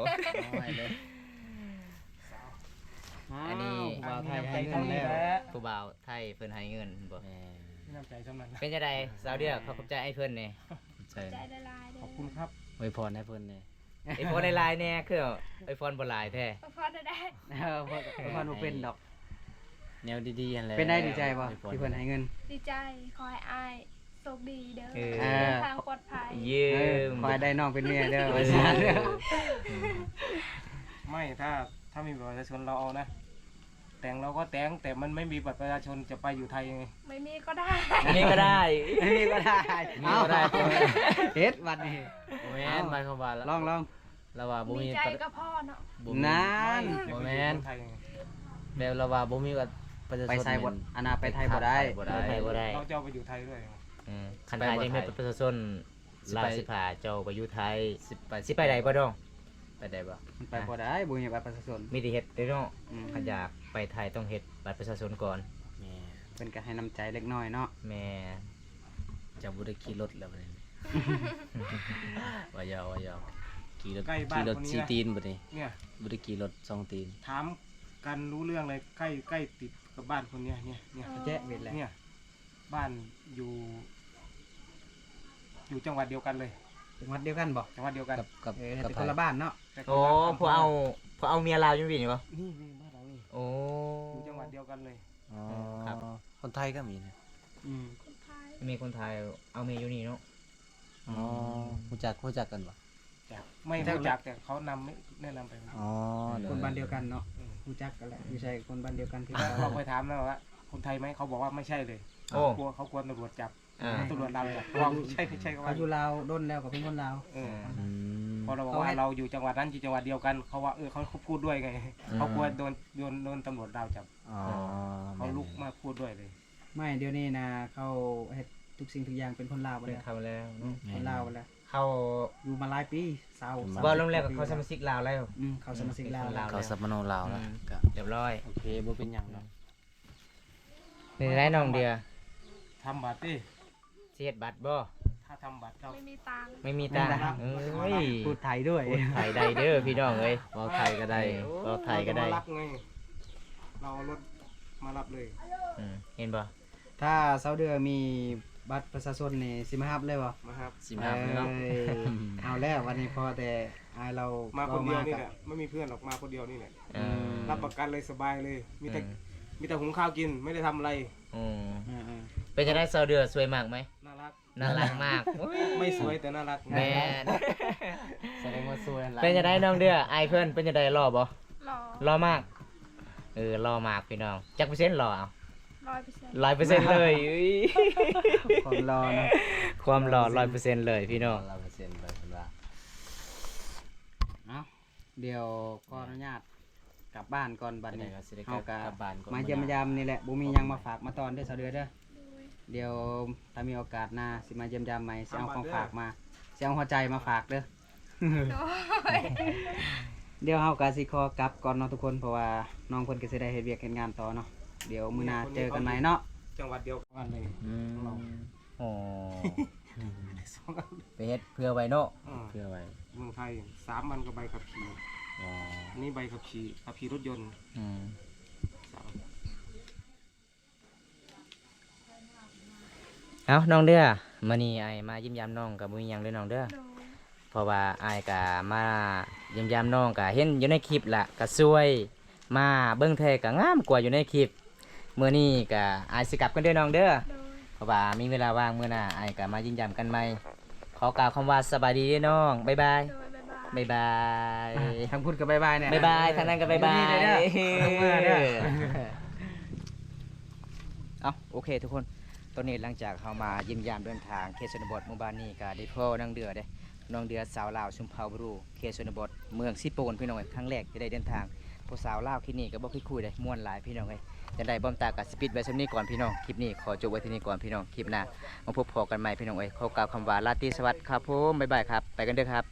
ອັນນີ້ ຜູ້ບ່າວໄທໃຫ້ເງິນແລ້ວ ຜູ້ບ່າວໄທເພິ່ນໃຫ້ເງິນບໍ່? ແມ່ນ ມີນ້ຳໃຈສ່ຳນັ້ນ. ເປັນຈັ່ງໃດສາວເດືອ ຂໍຂອບໃຈອ້າຍເພິ່ນແດ່. ຂອບໃຈຫຼາຍໆເດີ. ຂອບຄຸນຄັບ. ອວຍພອນໃຫ້ເພິ່ນແດ່. ອວຍພອນຫຼາຍໆແດ່ ຄືອວຍພອນບໍ່ຫຼາຍແທ້. ອວຍພອນໄດ້ ເອີ ອວຍພອນບໍ່ເປັນດອກ. ແນວດີໆຫັ້ນແຫຼະ. ເປັນໄດ້ ດີໃຈບໍ່ ທີ່ເພິ່ນໃຫ້ເງິນ? ດີໃຈ ຂໍໃຫ້ອ້າຍໂຊກດີເດີ. ເອີ ເດີນທາງປອດໄພ. ເອີ ຂໍໃຫ້ໄດ້ນ້ອງເປັນເມຍເດີ ວ່າຊັ້ນ. ເອີ ໄມ່ ຖ້າ ຖ້າມີບັດປະຊາຊົນລາວເອົານະ. ແຕ່ງລາວກໍແຕ່ງ ແຕ່ມັນໄມ່ມີບັດປະຊາຊົນຈະໄປຢູ່ໄທໄງ. ໄມ່ມີກໍໄດ້ ໄມ່ມີກໍໄດ້ ໄມ່ມີກໍໄດ້. ເອົາ ເຮັດບັດນີ້. ບໍ່ແມ່ນ ໝາຍຄວາມວ່າ ລອງ ລອງ ລາວວ່າບໍ່ມີ ມີໃຈກໍພໍເນາະ. ບໍ່ມີ ນັ້ນ ບໍ່ແມ່ນ ແບບລາວວ່າບໍ່ມີບັດປະຊາຊົນ ໄປໃສບໍ່ ອັນນ່າ ໄປໄທບໍ່ໄດ້ ໄປໄທບໍ່ໄດ້. ລາວຈະເອົາໄປຢູ່ໄທດ້ວຍ. ເອີ ຄັນໄທໄດ້ມີບັດປະຊາຊົນ ລາວຊິພາເຈົ້າໄປຢູ່ໄທ. ຊິໄປ ຊິໄປໄດ້ບໍ່ນ້ອງ? ໄປໄດ້ບໍ່? ມັນໄປບໍ່ໄດ້ ບໍ່ມີບັດປະຊາຊົນ. ມີແຕ່ເຮັດເດ້ເນາະ. ອືມ ຄັນຢາກໄປໄທຕ້ອງເຮັດບັດປະຊາຊົນກ່ອນ. ແມ່ນ ເພິ່ນກໍໃຫ້ນ້ຳໃຈເລັກນ້ອຍເນາະ. ແມ່ນ ເຈົ້າບໍ່ໄດ້ຂີ່ລົດແລ້ວບັດນີ້. ວ່າຢອກ ວ່າຢອກ. ຂີ່ລົດ ຂີ່ລົດສີ່ຕີນບັດນີ້. ເນຍ ບໍ່ໄດ້ຂີ່ລົດສອງຕີນ. ຖາມກັນຮູ້ເລື່ອງເລີຍ ໃກ້ ໃກ້ຕິດກັບບ້ານຄົນເນຍ ເນຍ ເນຍ. ແຈະເວັດແຫຼະ ເນຍ. ບ້ານຢູ່ ຢູ່ຈັງຫວັດດຽວກັນເລີຍ. ຈັງຫວັດດຽວກັນບໍ່? ຈັງຫວັດດຽວກັນ ກັບ ກັບ ເອີ ແຕ່ຄົນລະບ້ານເນາະ. ໂອ້ ພວກເອົາ ພວກເອົາເມຍລາວຢູ່ນີ້ບໍ່? ນີ້ ນີ້ບ້ານຫຼັງນີ້. ໂອ້ ຢູ່ຈັງຫວັດດຽວກັນເລີຍ. ອໍ ເອີ ຄັບ ຄົນໄທກໍມີນະ. ອືມ ຄົນໄທ ມີຄົນໄທເອົາເມຍຢູ່ນີ້ເນາະ. ອໍ ອືມ ຮູ້ຈັກ ຮູ້ຈັກກັນບໍ່? ຈັກ ໄມ່ຮູ້ຈັກ ແຕ່ເຂົານຳ ແນະນຳໄປ. ອໍ ຄົນບ້ານດຽວກັນເນາະ. ເອີ ຮູ້ຈັກກັນແຫຼະ ຢູ່ໃສຄົນບ້ານດຽວກັນຄືກັນ. ເຮົາໄປຖາມແລ້ວວ່າຄົນໄທໄໝ ເຂົາບອກວ່າໄມ່ໃຊ່ເລີຍ. ໂອ້ ເຂົາກົວ ເຂົາກົວຕຳຫຼວດຈັບ. ເອີ ຕຳຫຼວດລາວຈັບ ເຂົາບອກໃຊ່ ໃຊ່ ເຂົາວ່າຢູ່ລາວດົນແລ້ວກໍເປັນຄົນລາວ. ເອີ ອືມ ເພາະເຮົາບອກວ່າເຮົາຢູ່ຈັງຫວັດນັ້ນ ຢູ່ຈັງຫວັດດຽວກັນ ເຂົາວ່າ ເອີ ເຂົາ ເຂົາພູດດ້ວຍໄງ. ເອີ ເຂົາກົວໂດນ ໂດນ ໂດນຕຳຫຼວດລາວຈັບ. ອໍ ເຂົາລຸກມາພູດດ້ວຍເລີຍ. ໄມ່ ດຽວນີ້ນະ ເຂົາເຮັດທຸກສິ່ງທຸກຢ່າງເປັນຄົນລາວເບິດແລ້ວ. ເປັນຄົນລາວເບິດແລ້ວ. ເຂົາຢູ່ມາຫຼາຍປີ ຊາວ ເວົ້າລວມແລ້ວກໍເຂົ້າສະມາຊິກລາວແລ້ວ. ອືມ ເຂົ້າສະມາຊິກລາວແລ້ວ ເຂົ້າສຳມະໂນລາວແລ້ວ ອືມ ກໍຮຽບຮ້ອຍ. ໂອເຄ ບໍ່ເປັນຫຍັງເນາະ. ເປັນຈັ່ງໃດນ້ອງເດືອ? ທຳບັດຕິ. ຊິເຮັດບັດບໍ່? ຖ້າທຳບັດກໍ ໄມ່ມີຕັງ ໄມ່ມີຕັງ. ເອີຍ ພູດໄທດ້ວຍ ພູດໄທໄດ້ເດີພີ່ນ້ອງເອີຍ. ເວົ້າໄທກໍໄດ້ ເອີ ເວົ້າໄທກໍໄດ້. ເຮົາເອົາລົດມາຮັບເລີຍ. ອືມ ເຫັນບໍ່? ຖ້າຊາວເດືອມີບັດປະຊາຊົນນີ້ ຊິມາຮັບເລີຍບໍ່? ມາຮັບ ຊິມາຮັບເລີຍເນາະ. ເອີຍ ເອົາແລ້ວ ວັນນີ້ພໍແຕ່ອ້າຍລາວມາຄົນດຽວນີ້ແຫຼະ ບໍ່ມີເພື່ອນດອກ ມາຄົນດຽວນີ້ແຫຼະ. ເອີ ອືມ ຮັບປະກັນເລີຍ ສະບາຍເລີຍ ມີແຕ່ ອືມ ມີແຕ່ຫຸງຂ້າວກິນ ໄມ່ໄດ້ທຳອະໄລ. ອືມ ເປັນຈັ່ງໃດຊາວເດືອ ສວຍມາກໄໝ? ໜ້າລັກ ໜ້າລັກມາກ. ໂອ້ຍ ໄມ່ສວຍແຕ່ໜ້າລັກ. ແມ່ນ ສະແດງວ່າສວຍຫັ້ນລະ. ເປັນຈັ່ງໃດນ້ອງເດືອ ອ້າຍເພິ່ນເປັນຈັ່ງໃດ ຫຼໍ່ບໍ່? ຫຼໍ່ ຫຼໍ່ມາກ. ເອີ ຫຼໍ່ມາກພີ່ນ້ອງ. ຈັກເປີເຊັນຫຼໍ່? ເອົາ ຮ້ອຍເປີເຊັນ ຮ້ອຍເປີເຊັນເລີຍ. ຄວາມຫຼໍ່ເນາະ ຄວາມຫຼໍ່ ຮ້ອຍເປີເຊັນເລີຍພີ່ນ້ອງ. ຮ້ອຍເປີເຊັນເລີຍເພິ່ນວ່າ. ເອົາ ດຽວຂໍອະນຸຍາດກັບບ້ານກ່ອນບັດນີ້. ເຮົາກໍມາຢ້ຽມມາຢາມນີ້ແຫຼະ ບໍ່ມີຫຍັງມາຝາກມາຕ້ອນເດີຊາວເດືອເດີ. ໂດຍ ດຽວຖ້າມີໂອກາດໜ້າຊິມາຢ້ຽມຢາມໃໝ່ ຊິເອົາຂອງຝາກມາ ຊິເອົາຫົວໃຈມາຝາກເດີ. ໂດຍ ດຽວເຮົາກໍຊິຂໍກັບກ່ອນເນາະທຸກຄົນ ເພາະວ່ານ້ອງເພິ່ນກໍຊິໄດ້ເຮັດວຽກເຮັດງານຕໍ່ເນາະ. ດຽວມື້ໜ້າເຈີກັນໃໝ່ເນາະ. ຈັງຫວັດດຽວກັນເລີຍ. ອືມ ໂອ້ ໄປເຮັດເຜື່ອໄວ້ເນາະ. ເອີ ເຜື່ອໄວ້ ເມືອງໄທສາມວັນກໍໃບຂັບຂີ່. ອໍ ອັນນີ້ໃບຂັບຂີ່ ຂັບຂີ່ລົດຍົນ. ອືມ ເອົ້າ ນ້ອງເດີ ມື້ນີ້ອ້າຍມາຢ້ຽມຢາມນ້ອງກໍບໍ່ມີຫຍັງເດີນ້ອງເດີ. ໂດຍ ເພາະວ່າອ້າຍກະມາຢ້ຽມຢາມນ້ອງ ກະເຫັນຢູ່ໃນຄລິບລະ ກະຊ່ວຍມາເບິ່ງແທ້ກະງາມກວ່າຢູ່ໃນຄລິບ. ມື້ນີ້ກະອ້າຍຊິກັບກ່ອນເດີນ້ອງເດີ. ໂດຍ ເພາະວ່າມີເວລາວ່າງ ມື້ໜ້າອ້າຍກະມາຢ້ຽມຢາມກັນໃໝ່. ຂໍກ່າວຄຳວ່າສະບາຍດີເດີນ້ອງ ບາຍບາຍ ໂດຍ ບາຍບາຍ ບາຍບາຍ ອ່ະ ທາງພຸ້ນກໍບາຍບາຍແດ່ ບາຍບາຍ ທາງນັ້ນກໍບາຍບາຍ ດີເດີ ເດີ ເມືອເດີ ເອົ້າ ໂອເຄທຸກຄົນ ຕອນນີ້ຫຼັງຈາກເຮົາມາຢ້ຽມຢາມເດີນທາງເຂດຊົນນະບົດ ໝູ່ບ້ານນີ້ກໍໄດ້ພໍ້ນາງເດືອເດ້ ນ້ອງເດືອ ສາວລາວຊົມເຜົ່າບຣູ ເຂດຊົນນະບົດ ເມືອງເຊໂປນ ພີ່ນ້ອງເອີຍ ຄັ້ງແລກທີ່ໄດ້ເດີນທາງ ຜູ້ສາວລາວເຂດນີ້ກໍບໍ່ຄິດຄຸຍເດ້ ມ່ວນຫຼາຍພີ່ນ້ອງເອີຍ ຈັ່ງໃດບອມຕາກໍຊິປິດໄວ້ສ່ຳນີ້ກ່ອນພີ່ນ້ອງ ຄລິບນີ້ຂໍຈົບໄວ້ເທົ່ານີ້ກ່ອນພີ່ນ້ອງ ຄລິບໜ້າມາພົບພໍ້ກັນໃໝ່ພີ່ນ້ອງເອີຍ ຂໍກ່າວຄຳວ່າລາຕີສະຫວັດຄັບຜົມ ບາຍບາຍຄັບ ໄປກັນເດີຄັບ.